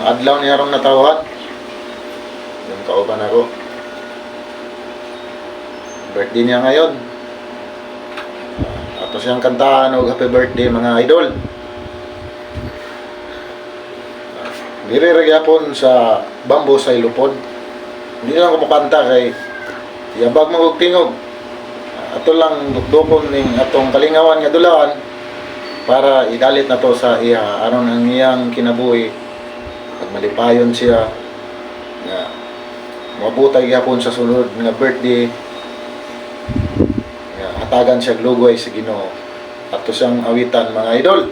Maayong adlaw niya rong natawhan. Yung kauban ako. Birthday niya ngayon. Ato siyang kantahan og happy birthday, mga idol. Diri ra gyapon sa Bamboo sa Ilupon. Hindi lang ko mukanta kay yabag man og tingog. Ato lang dukdukon ning atong kalingawan nga dulaan para idalit na to sa iya aron ang iyang kinabuhi pag malipayon siya nga mabutay gyapon sa sunod nga birthday nga hatagan siya og lugway sa Ginoo. Ato siyang awitan, mga idol.